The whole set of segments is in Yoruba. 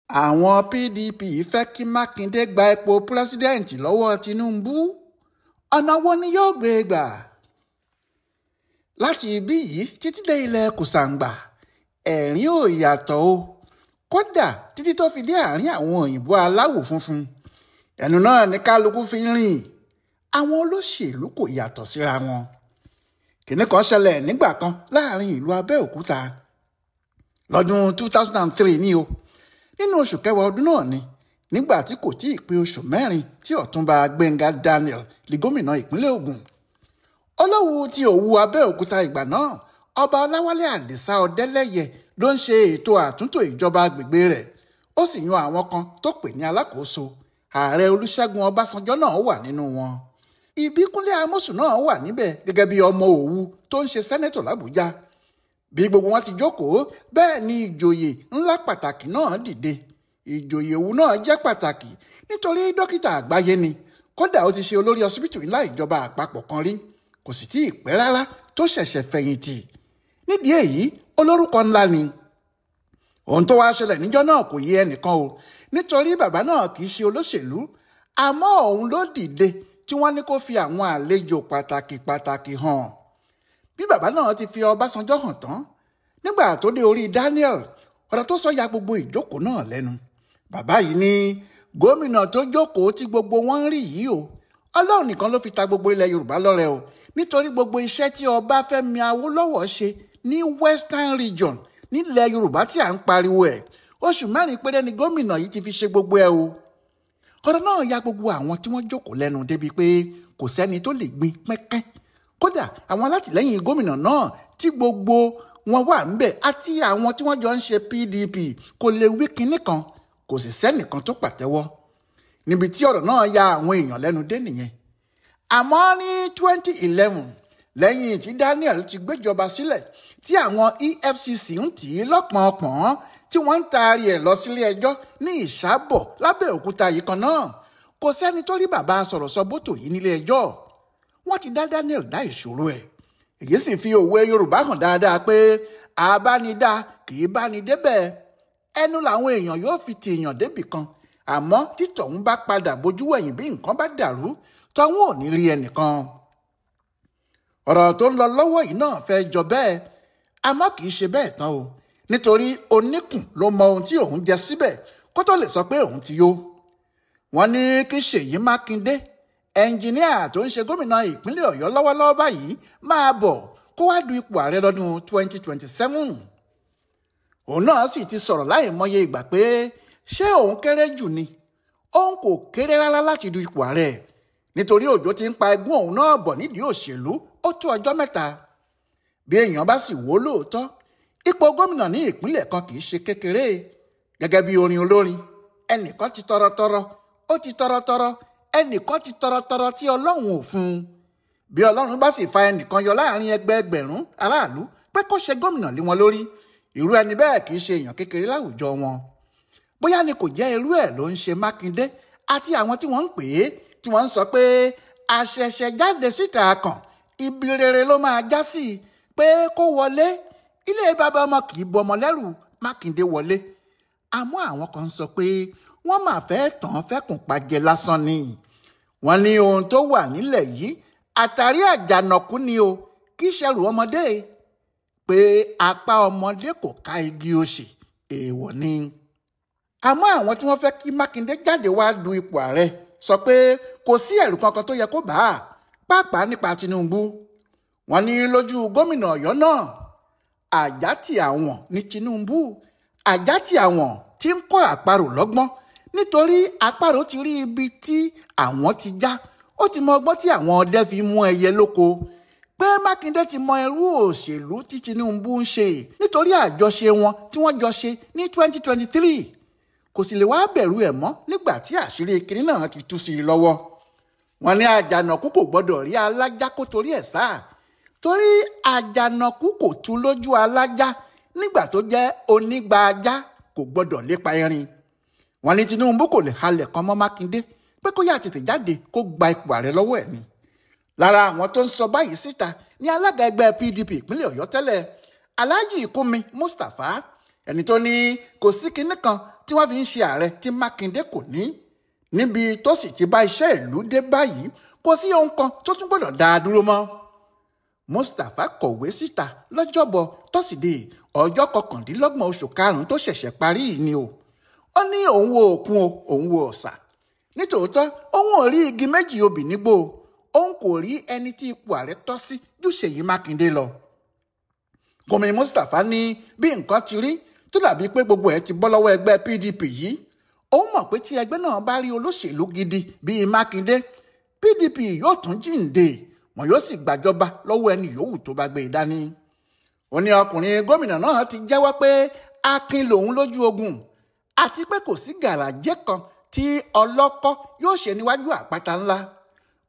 Àwọn PDP fẹ́ kí Mákindé gba ipò pírẹsidẹ́ǹtì lọ́wọ́ Tinubu. Ọ̀nà wo ni yóò gbé e gbà? Láti ibí yìí títí dé ilẹ̀ Kùsàǹgbà, ẹ̀rín ò yàtọ̀ o. Kódà títí tó fi dé àárín àwọn òyìnbó aláwọ̀ funfun. Ẹnu náà ní kálukú fi ń rìn. Àwọn olóṣèlú kò yàtọ̀ síra wọn. Kìnní kan ṣẹlẹ̀ nígbà kan láàrin ìlú Abẹ́òkúta. Lọ́dún 2003 ni o. Nínú oṣù kẹwàá ọdún náà ni, nígbà tí kò tíì pé oṣù mẹ́rin tí Ọ̀túnba Gbẹ́ngà Daniel di gómìnà ìpínlẹ̀ Ògùn. Olówù ti Òwu Abẹ́òkúta ìgbà náà, Ọba Ọláwálé Àdìsá Ọdẹ́lẹ́yẹ ló ń ṣe ètò àtúntò ìjọba agbègbè rẹ̀. Ó sì yan àwọn kan tó pè ní alákòóso. Ààrẹ Olúṣẹ́gun Ọbásanjọ́ náà wà nínú wọn. Ìbíkúnlé Amósùn náà wà níbẹ̀ gẹ́gẹ́ bí ọmọ Òwu tó ń ṣe sẹ́nẹ́tọ̀ l'Àbújá. Bí gbogbo wọn ti jókòó, bẹ́ẹ̀ ni ìjòyè ńlá pàtàkì náà dìde. Ìjòyè Òwu náà jẹ́ pàtàkì nítorí dókítà àgbáyé ni. Kódà ó ti ṣe olórí ọsibítù ńlá ìjọba àpapọ̀ kan rí. Kò sì tí ì pẹ́ rárá tó ṣẹ̀ṣẹ̀ fẹ̀yìntì. Nídìí èyí, olórúkọ ńlá ni. Ohun tó wá ṣẹlẹ̀ níjọ́ náà kò yé ẹnìkan o, nítorí bàbá náà kì í ṣe olóṣèlú. Àmọ́ òun ló dìde tí wọ́n ní kó fi àwọn àlejò pàtàkì pàtàkì hàn. Bí bàbá náà ti fi Ọbásanjọ́ hàn tán, nígbà tó dé orí Daniel, ọ̀rọ̀ tó sọ ya gbogbo ìjókòó náà lẹ́nu. Bàbá yìí ní gómìnà tó jókòó tí gbogbo wọn ń rí yìí o. Ọlọ́run nìkan ló fi ta gbogbo ilẹ̀ Yorùbá lọ́rẹ o, nítorí gbogbo iṣẹ́ tí Ọbáfẹ́mi Awólọ́wọ̀ ṣe ní Western Region nílẹ̀ Yorùbá tí à ń pariwo ẹ̀. Oṣù mẹ́rin péré ni gómìnà yìí ti fi ṣe gbogbo ẹ̀ o. Ọ̀rọ̀ náà ya gbogbo àwọn tí wọ́n jókòó lẹ́nu débi pé kò sẹ́ni tó lè gbin pẹ́kẹ́. Kódà àwọn alátìlẹ́yìn gómìnà náà tí gbogbo wọn wà ńbẹ̀ àti àwọn tí wọ́n jọ ń ṣe PDP kò lè wí kinní kan, kò sì sẹ́nìkan tó pàtẹ́wọ́. Níbi tí ọ̀rọ̀ náà ya àwọn èèyàn lẹ́nu dé nìyẹn. Àmọ́ ní 2011, lẹ́yìn tí Daniel ti gbéjọba sílẹ̀ tí àwọn EFCC ń tì í lọ́pọ̀npọ̀n tí wọ́n ń taari ẹ̀ lọ sílé ẹjọ́ ní Ìṣàbọ̀ l'Ábẹ́òkúta yìí kan náà, kò sẹ́ni tó rí bàbá sọ̀rọ̀sọ bótò yìí nílé ẹjọ́. Wọ́n ti dá Daniel dá ìṣòro ẹ̀. Èyí sì fi òwe Yorùbá hàn dáadáa pé àbánidá kì í báni débẹ̀. Ẹnu làwọn èèyàn yóò fi ti èèyàn débì kan. Àmọ́ tí tọ̀hún bá padà bójú wẹ̀yìn bí nǹkan bá dàrú, tọ̀hún ò ní rí ẹnìkan. Ọ̀rọ̀ tó ń lọ lọ́wọ́ yìí náà fẹ́ jọ bẹ́ẹ̀, àmọ́ kì í ṣe bẹ́ẹ̀ tán o. Nítorí oníkùn ló mọ ohun tí òun jẹ síbẹ̀ kó tó lè sọ pé òun ti yó. Wọ́n ní kí Ṣèyí Mákindé, ẹnjìníà tó ń ṣe gómìnà ìpínlẹ̀ Ọ̀yọ́ lọ́wọ́lọ́wọ́ báyìí, máa bọ̀ kó wá du ipò ààrẹ lọ́dún 2027. Òun náà sì ti sọ̀rọ̀ láìmọye ìgbà pé ṣé òun kéré jù ni? Òun kò kéré rárá láti du ipò ààrẹ. Nítorí òjò ti ń pa ẹgún òun náà bọ̀ nídìí òṣèlú ó tó ọjọ́ mẹ́ta. Bí èèyàn bá sì wò lóòótọ́, ipò gómìnà ní ìpínlẹ̀ kan kì í ṣe kékeré. Gẹ́gẹ́ bí orin olórin, ẹnìkan ti tọrọtọrọ, ó ti tọrọtọrọ, ẹnìkan ti tọrọtọrọ tí Ọlọ́run ò fún un. Bí Ọlọ́run bá sì fa ẹnìkan yọ láàrin ẹgbẹẹgbẹ̀rún aráàlú pé kó ṣe gómìnà lé wọn lórí, irú ẹni bẹ́ẹ̀ kì í ṣe èèyàn kékeré láwùjọ wọn. Bóyá ni kò jẹ́ irú ẹ̀ ló ń ṣe Mákindé àti àwọn tí wọ́n ń pè é, tí wọ́n ń sọ pé àṣẹ̀ṣẹ̀ jáde síta kan, ibi rere ló máa já sí pé kó wọlé. Ilé bàbá ọmọ kì í bọmọ lẹ́rù, Mákindé wọlé. Àmọ́ àwọn kan ń sọ pé wọ́n máa fẹ́ tàn fẹ́kùn pajẹ lásán ni. Wọ́n ní ohun tó wà nílẹ̀ yìí àtàrí àjànàkú ni o, kì í ṣẹrù ọmọdé. Pé apá ọmọdé kò ká igi òṣì, èèwọ̀ ni. Àmọ́ àwọn tí wọ́n fẹ́ kí Mákindé jáde wá du ipò ààrẹ sọ pé kò sí ẹ̀rù kankan tó yẹ kó bá a, pàápàá nípa Tinubu. Wọ́n ní lójú gómìnà Ọ̀yọ́ náà, àjátì àwọn ní Tinubu, àjátì àwọn tí ń kọ́ àparò lọ́gbọ́n, nítorí àparò ti rí ibi tí àwọn ti já, ó ti mọ ọgbọ́n tí àwọn ọdẹ fi mú ẹyẹ lóko. Pé Mákindé ti mọ irú òṣèlú tí Tinubu ń ṣe nítorí àjọṣe wọn tí wọ́n jọ ṣe ní 2023. Kò sì lè wá bẹ̀rù ẹ̀ mọ́ nígbà tí àṣírí kinní náà ti tú sí i lọ́wọ́. Wọ́n ní àjànàkú kò gbọ́dọ̀ rí alájá kó torí ẹ̀ sá. Torí àjànàkú kò tú lójú alájá nígbà tó jẹ́ onígbà ajá kò gbọ́dọ̀ lépa erin. Wọ́n ní Tinubu kò lè halẹ̀ kan mọ́ Mákindé pé kó yá tètè jáde kó gba ipò ààrẹ lọ́wọ́ ẹ̀ ni. Lára àwọn tó ń sọ báyìí síta ní alága ẹgbẹ́ PDP ìpínlẹ̀ Ọ̀yọ́ tẹ́lẹ̀, Alhaji Kúnmi Mustapha, ẹni tó ní kò sí kinní kan tí wọ́n fi ń ṣe ààrẹ tí Mákindé kò ní. Níbi tó sì ti bá iṣẹ́ ìlú dé báyìí, kò sí ohun kan tó tún gbọ́dọ̀ dá a dúró mọ́. Mustapha kọ̀wé síta lọ́jọ́bọ̀ tọ́sídẹ̀ẹ́ ọjọ́ 29 oṣù karùn-ún tó ṣẹ̀ṣẹ̀ parí yìí ni o. Ó ní òun wo òkun o, òun wo ọ̀sà. Nítòótọ́, òun ò rí igi méjì obì nígbó, òun kò rí ẹni tí ipò ààrẹ tọ́ sí ju Ṣèyí Mákindé lọ. Kòmí Mustapha ní bí nǹkan ti rí tó dàbí pé gbogbo ẹ̀ ti bọ́ lọ́wọ́ ẹgbẹ́ PDP yìí. Òun mọ̀ pé tí ẹgbẹ́ náà bá rí olóṣèlú gidi bíi Mákindé, PDP yóò tún jíǹde, wọn yóò sì gbàjọba lọ́wọ́ ẹni yòówù tó bá gbé e dání. Ó ní ọkùnrin gómìnà náà ti jẹ́wọ́ pé akin lòun lójú ogun, àti pé kò sí gàràjé kan tí ọlọ́kọ́ yóò ṣe níwájú àpáta ńlá.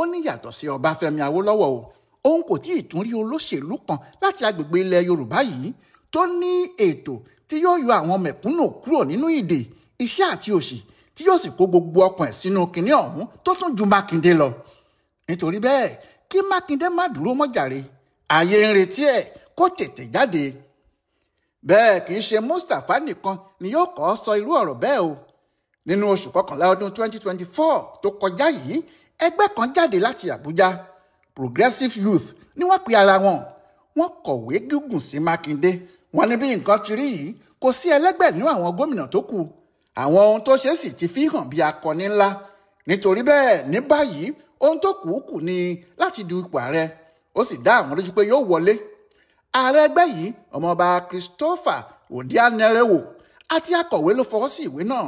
Ó ní yàtọ̀ sí Ọbáfẹ́mi Awólọ́wọ̀ o, òun kò tí ì tún rí olóṣèlú kan láti agbègbè ilẹ̀ Yorùbá yìí tó ní ètò tí yóò yọ àwọn mẹ̀kúnnù kúrò nínú ìdè, iṣẹ́ àti òṣì, tí yóò sì kó gbogbo ọkàn ẹ̀ sínú kinní ọ̀hún tó tún ju Mákindé lọ. Nítorí bẹ́ẹ̀, kí Mákindé má dúró mọ́ jàre, ayé ń retí ẹ̀ kó tètè jáde. Bẹ́ẹ̀ kì í ṣe Mustapha nìkan ni yóò kọ́ sọ irú ọ̀rọ̀ bẹ́ẹ̀ o. Nínú oṣù kọkànlá ọdún 2024 tó kọjá yìí, ẹgbẹ́ kan jáde láti Àbújá, Progressive Youth ni wọ́n pe ara wọn. Wọ́n kọ̀wé gígùn sí Mákindé. Wọ́n ní bí nǹkan ti rí yìí, kò sí ẹlẹ́gbẹ́ nínú àwọn gómìnà tó kù. Àwọn ohun tó ṣe sì ti fi hàn bí akọni ńlá. Nítorí bẹ́ẹ̀, ní báyìí, ohun tó kù kù ni láti du ipò ààrẹ. Ó sì dá àwọn lójú pé yóò wọlé. Ààrẹ ẹgbẹ́ yìí, ọmọọba Christopher Odianerewo àti akọ̀wé ló fọwọ́ sí ìwé náà,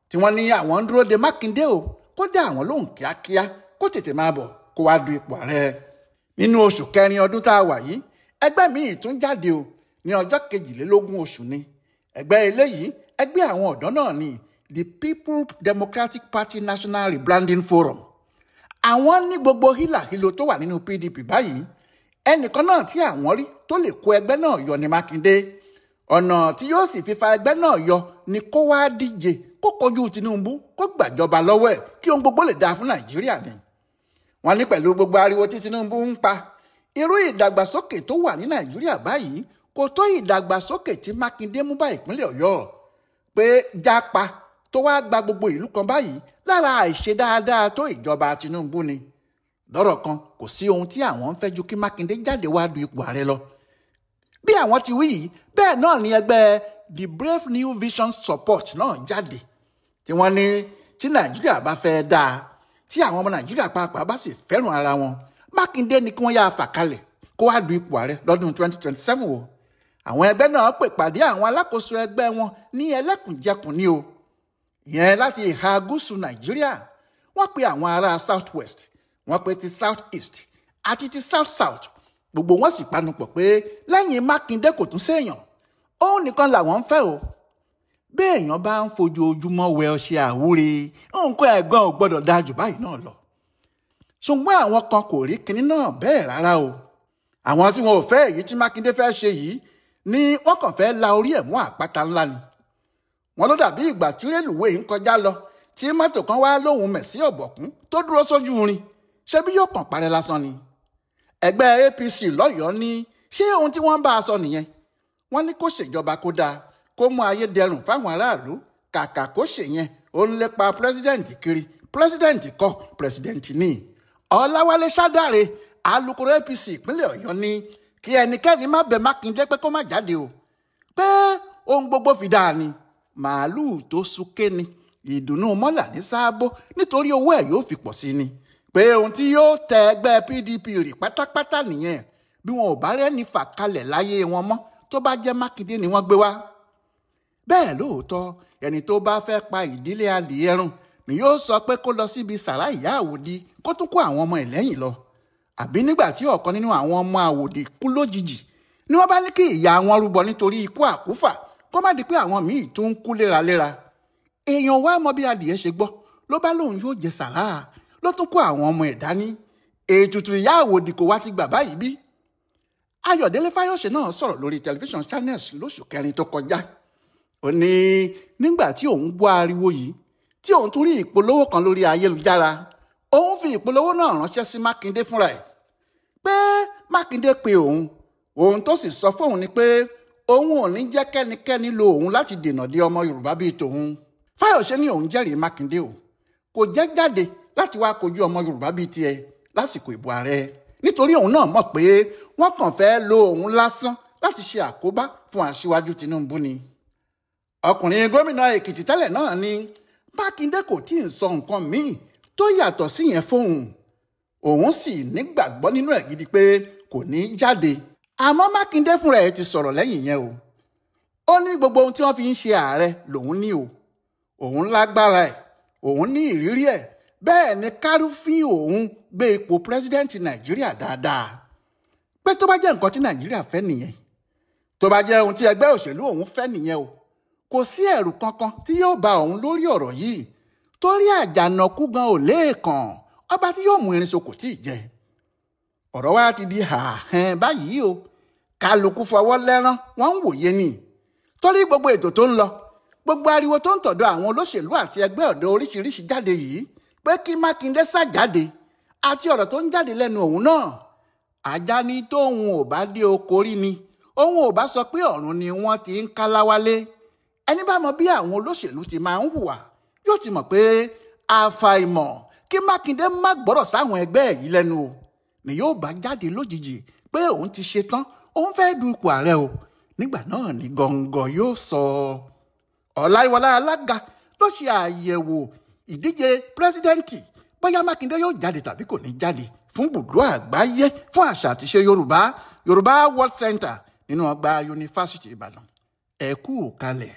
tí wọ́n ní àwọn ń dúró de Mákindé o, kó dá àwọn lóhùn kíákíá, kó tètè máa bọ̀ kó wá du ipò ààrẹ. Nínú oṣù kẹrin ọdún tá a wà yìí, ẹgbẹ́ míì tún jáde o, ní ọjọ́ 22 oṣù ni. Ẹgbẹ́ eléyìí, ẹgbẹ́ àwọn ọ̀dọ́ náà ni The People Democratic Party National Rebranding Forum. Àwọn ní gbogbo hílàhílo tó wà nínú PDP báyìí, ẹnìkan náà tí àwọn rí tó lè kó ẹgbẹ́ náà yọ ní Mákindé. Ọ̀nà tí yóò sì fi fa ẹgbẹ́ náà yọ ni kó wá díje, kó kojú Tinubu, kó gbàjọba lọ́wọ́ ẹ̀ kí ohun gbogbo lè dáa fún Nàìjíríà ni. Wọ́n ní pẹ̀lú gbogbo ariwo tí Tinubu ń pa, irú ìdàgbàsókè tó wà ní Nàìjíríà báyìí kò tó ìdàgbàsókè tí Mákindé mú bá ìpínlẹ̀ Ọ̀yọ́, pé jápa tó wá gba gbogbo ìlú kan báyìí lára àìṣe dáadáa tó ìjọba Tinubu ni. Lọ́rọ̀ kan, kò sí ohun tí àwọn ń fẹ́ ju kí Mákindé jáde wá du ipò ààrẹ lọ. Bí àwọn ti wí yìí, bẹ́ẹ̀ náà ni ẹgbẹ́ The Brave New Vision Support náà jáde, tí wọ́n ní tí Nàìjíríà bá fẹ́ dáa, tí àwọn ọmọ Nàìjíríà pàápàá bá sì fẹ́ràn ara wọn, Mákindé ni kí wọ́n yáa fà kalẹ̀ kó wá du ipò ààrẹ lọ́dún 2027 o. Àwọn ẹgbẹ́ náà pè pàdé àwọn alákòóso ẹgbẹ́ wọn ní ẹlẹ́kùnjẹkùn ni o. Ìyẹn láti ìhà gúúsù Nàìjíríà, wọ́n pe àwọn ará South West, wọ́n pe ti South East àti ti South South. Gbogbo wọn sì panupọ̀ pé lẹ́yìn Mákindé kò tún séèyàn, òun nìkan làwọn ń fẹ́ o. Béèyàn bá ń fojoojúmọ́ wẹ ọṣẹ àwúre, nǹkan ẹ̀gbọ́n ò gbọ́dọ̀ dáa jù báyìí náà lọ. Ṣùgbọ́n àwọn kan kò rí kinní náà bẹ́ẹ̀ rárá o. Àwọn tí wọn ò fẹ́ èyí tí Mákindé fẹ́ ṣe yìí ni wọ́n kàn fẹ́ la orí ẹ̀ mú àpáta ńlá ni. Wọ́n ló dàbí ìgbà tí rélùwéè ń kọjá lọ tí mọ́tò kan wá lóhùn mẹ̀sí ọ̀bọ̀kún tó dúró sójú irin, ṣé bí yóò kàn parẹ́ lásán ni. Ẹgbẹ́ APC lọ́yọ̀ọ́ ní ṣé ohun tí wọ́n ń bá a sọ nìyẹn. Wọ́n ní kó ṣèjọba kó dáa, kó mú ayé dẹrùn fáwọn aráàlú, kàkà kó ṣèyẹn ó ń lépa pírẹsidẹ́ǹtì kiri, pírẹsidẹ́ǹtì kọ́ pírẹsidẹ́ǹtì ní. Ọláwálé Ṣádáre, alukoro APC ìpínlẹ̀ Ọ̀yọ́ ní kí ẹnikẹ́ni má bẹ Mákindé pé kó má jáde o, pé ohun gbogbo fi dáa ni, màálùú tó súnké ni, ìdùnnú mọ́là ní sáábó nítorí owó ẹ̀ yóò fi pọ̀ sí ni, pé ohun tí yóò tẹ ẹgbẹ́ PDP rì pátápátá nìyẹn bí wọn ò bá rẹ́ni fà kalẹ̀ láyé wọn mọ́ tó bá jẹ́ Mákindé ni wọ́n gbé wá. Bẹ́ẹ̀ lóòótọ́, ẹni tó bá fẹ́ pa ìdílé adìẹ run ni yóò sọ pé kó lọ síbi sàrá ìyá àwòdì kó tún kó àwọn ọmọ ẹ̀ lẹ́yìn lọ. Àbí nígbà tí ọ̀kan nínú àwọn ọmọ àwòdì kú lójijì ni wọ́n bá ní kí ìyá wọn rúbọ nítorí ikú àkúfà kó má di pé àwọn míì tún ń kú léraléra. Èèyàn wá mọ bí adìẹ ṣe gbọ́ ló bá lóun yóò jẹ sàrá, ló tún kó àwọn ọmọ ẹ̀ dání. Ètùtù ìyá àwòdì kò wá ti gbà báyìí bí. Ayọ̀délé Fáyọ̀ṣe náà sọ̀rọ̀ lórí tẹlifíṣàn Channels lóṣù kẹrin tó kọjá. Ó ní nígbà tí òun gbọ́ ariwo yìí, tí òun tún rí ìpolówó kan lórí ayélujára, òun fi ìpolówó náà ránṣẹ́ sí Mákindé fúnra ẹ̀ pé Mákindé pe òun. Ohun tó sì sọ fóun ni pé òun ò ní jẹ́ kẹ́nikẹ́ni lo òun láti dènà dé ọmọ Yorùbá bíi tòun. Fáyọ̀ṣe ní òun jẹ́rìí Mákindé o, kò jẹ́ jáde láti wá kojú ọmọ Yorùbá bíi tiẹ̀ lásìkò ìbò ààrẹ, nítorí òun náà mọ̀ pé wọ́n kàn fẹ́ lo òun lásán láti ṣe àkóbá fún aṣíwájú Tinubu ni. Ọkùnrin gómìnà Èkìtì tẹ́lẹ̀ náà ni Mákindé kò tí ì sọ nǹkan míì tó yàtọ̀ sí yẹn fóun, òun sì nígbàgbọ́ nínú ẹ̀ gidi pé kò ní í jáde. Àmọ́ Mákindé fúnra ẹ̀ ti sọ̀rọ̀ lẹ́yìn yẹn o. Ó ní gbogbo ohun tí wọ́n fi ń ṣe ààrẹ lòun ní o, òun lágbára ẹ̀, òun ní ìrírí ẹ̀, bẹ́ẹ̀ ni kárúfín òun gbé ipò pírẹ́sídẹ́ǹtì Nàìjíríà dáadáa. Pé tó bá jẹ́ nǹkan tí Nàìjíríà fẹ́ nìyẹn, tó bá jẹ́ ohun tí ẹgbẹ́ òṣèlú òun fẹ́ nìyẹn o, kò sí ẹ̀rù kankan tí yóò bá òun lórí ọ̀rọ̀ yìí, torí àjànàkú gan ò léèkàn ọba tí yóò mú irin so kò tíì jẹ. Ọ̀rọ̀ wa ti di hàhẹ́n báyìí o, kálukú fọwọ́ lẹ́rán wọ́n ń wòye ni, torí gbogbo ètò tó ń lọ, gbogbo ariwo tó ń tọ̀dọ̀ àwọn olóṣèlú àti ẹgbẹ́ ọ̀dọ́ oríṣiríṣi jáde yìí pé kí Mákindé sá jáde, àti ọ̀rọ̀ tó ń jáde lẹ́nu òun náà, ajá ní tóun ò bá dé oko rí ni òun ò bá sọ pé ọ̀run ni wọ́n ti ń káláwálé. Ẹni bá mọ bí àwọn olóṣèlú ti máa ń hùwà yóò ti mọ̀ pé àfàìmọ̀ kí Mákindé má gbọ́rọ̀ sáwọn ẹgbẹ́ yìí lẹ́nu o, ni yóò bá jáde lójijì pé òun ti ṣetán, òun fẹ́ du ipò ààrẹ o. Nígbà náà ni gọ̀ǹgọ̀ yóò sọ. Ọláyíwọlá Alága ló ṣe àyẹ̀wò ìdíje pírẹ́sídẹ́ǹtì bóyá Mákindé yóò jáde tàbí kò ní jáde fún bùdó àgbáyé fún àṣà àti ìṣe Yorùbá, Yorùbá World Center nínú ọgbà Yunifásítì Ìbàdàn. Ẹ kú kalẹ̀.